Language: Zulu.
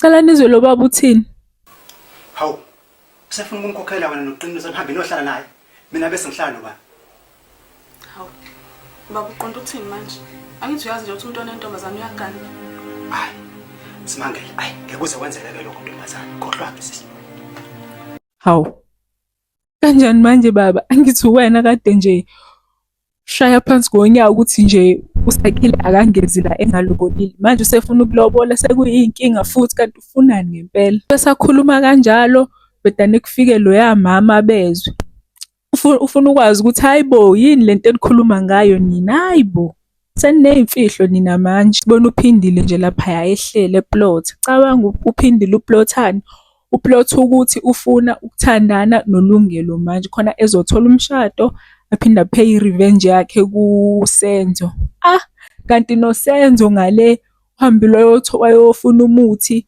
Cela nizwe lo baba uthini. Hawu, usefuna ukungikhokhela wena noqiniso nihambe niyohlala naye. Mina bese ngihlala nobani? Hawu. Baba uqonda ukuthini manje? Angithi uyazi nje ukuthi umntwana wentombazane uyagana. Hayi. Simangele, ayi ngeke kuze kwenzeke ke lokho ntombazane. Khohlwa ke sisi. Hawu. Kanjani manje baba? Angithi uwena kade nje shaya phansi ngonyawo ukuthi nje uSakhile akangezi la engalobolile. Manje usefuna ukulobola sekuyinkinga futhi kanti ufunani ngempela? Besakhuluma kanjalo bedane kufike loya mama bezwe. Ufuna ukwazi ukuthi hhayi bo yini lento enikhuluma ngayo nina, hhayi bo. Seniney'mfihlo nina manje. Sibona uPhindile nje laphaya ehleli eplotha. Cabanga uPhindile uplothani? Uplotha ukuthi ufuna ukuthandana noLungelo manje khona ezothola umshado aphinde apheye i-revenge yakhe kuSenzo. Ah, kanti noSenzo ngale uhambile wayofuna umuthi.